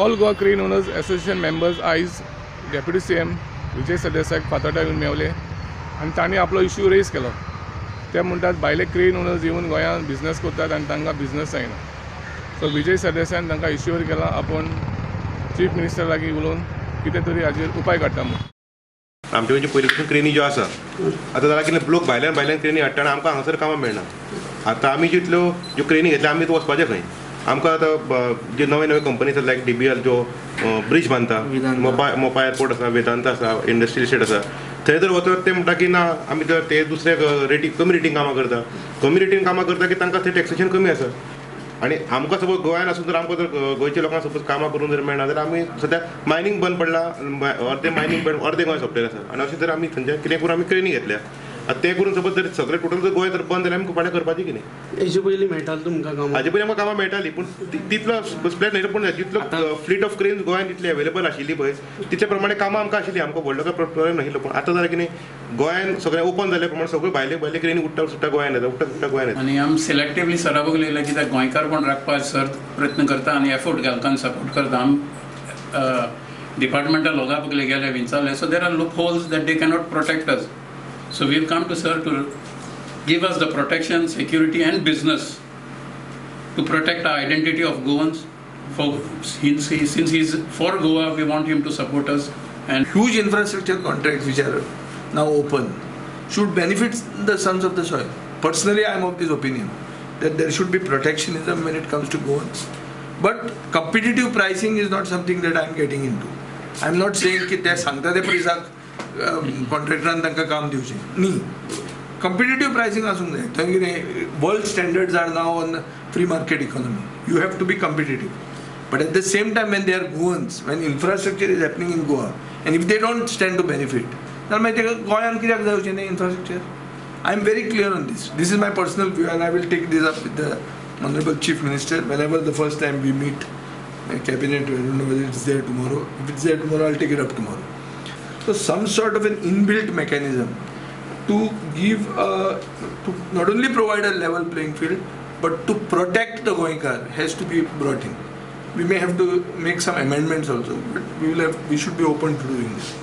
All Goa Crane Owners Association members आयज deputy CM Vijay सरदेसायाक फातोड्ड्यां येवन मेवले आनी तांणी आपलो इश्यू रेज केलो. ते म्हणटात भायले क्रेन ओनर्स येवन गोंयांत बिजनस करतात आनी तांकां बिजनस जायना. सो विजय सरदेसायान तांकां इश्यूर केला आपूण चीफ मिनिस्टर लागीं उलोवन कितें तरी हाजेर उपाय काडटा म्हूण. आमचे म्हणजे पयलीं पासून क्रेनी ज्यो आसा आतां जाल्यार कितें लोक भायल्यान भायल्यान क्रेनी हाडटा आनी आमकां हांगासर कामां मेळना. आतां आमी जितल्यो ज्यो क्रेनी घेतल्या आमी वचपाचें खंय? आमकां आतां जे नवे नवे कंपनी आसा लायक DBL ज्यो ब्रिज बांदता, मोपा एअरपोर्ट आसा, वेदांता आसा, इंडस्ट्रियल इस्टेट आसा, थंय जर वचत ते म्हणटा की ना आमी जर ते दुसरे रेटींग कमी रेटींग कामां करता, कमी रेटींग कामां करता की तांकां थंय टॅक्सेशन कमी आसा. आनी आमकां सपोज गोंयान आसून जर आमकां जर गोंयच्या लोकांक सपोज कामां करून जर मेळना जाल्यार आमी सद्या मायनींग बंद पडला, अर्दें मायनींग बंद, अर्दें गोंय सोंपलेलें आसा. आनी अशें जर आमी थंयच्यान कितें करून आमी क्रेनी घेतल्या, आतां तें करून सपोज जर सगळें टोटल जर गोंय जर बंद जाल्यार आमकां फाल्यां करपाचें कितें? हेजे पयलीं मेळटालें तुमकां कामां? हाजे पयलीं आमकां कामां मेळटालीं पूण तितलो स्प्लेट न्हय, पूण जितलो फ्लीट ऑफ क्रेन्स गोंयांत जितली एवेलेबल आशिल्ली पळय तितले प्रमाणे कामां आमकां आशिल्लीं, आमकां व्हडलो काय प्रोब्लेम नाशिल्लो. पूण आतां जाल्यार कितें गोंयांत सगळें ओपन जाल्या प्रमाणे सगळ्यो भायले भायले क्रेनी उडटा सुट्टा गोंयांत येता, उडटा सुट्टा गोंयांत येता. आनी आमी सिलेक्टिवली सरा बगलें कित्याक गोंयकारपण राखपाक सर प्रयत्न करता आनी एफोर्ट घालता आनी सपोर्ट करता. आमी डिपार्टमेंटल लोकां बगले गेले विचारले, so there are loopholes that they cannot protect us. So we've come to sir to give us the protection, security and business to protect our identity of Goans. For since he is for Goa, we want him to support us. And huge infrastructure contracts which are now open should benefit the sons of the soil. Personally, I am of this opinion that there should be protectionism when it comes to Goans. But competitive pricing is not something that I am getting into. I am not saying ki te sangta te prisak कॉन्ट्रॅक्टरान तांकां काम दिवचें न्ही. Competitive pricing आसूंक जाय. थंय कितें world standards are now on free market economy. You have to be competitive, but at the same time when they are Goans, when infrastructure is happening in Goa and if they don't stand to benefit जाल्यार मागीर तेका गोंयांत कित्याक जावचें न्ही infrastructure? I am very clear on this. This is my personal view and I will take this up with the honourable chief minister whenever the first time we meet cabinet. I don't know whether it's there tomorrow. If it's there tomorrow, I will take it up tomorrow. So some sort of an inbuilt mechanism to give, to not only provide a level playing field, but to protect the Goenkar has to be brought in. We may have to make some amendments also, but we should be open to doing this.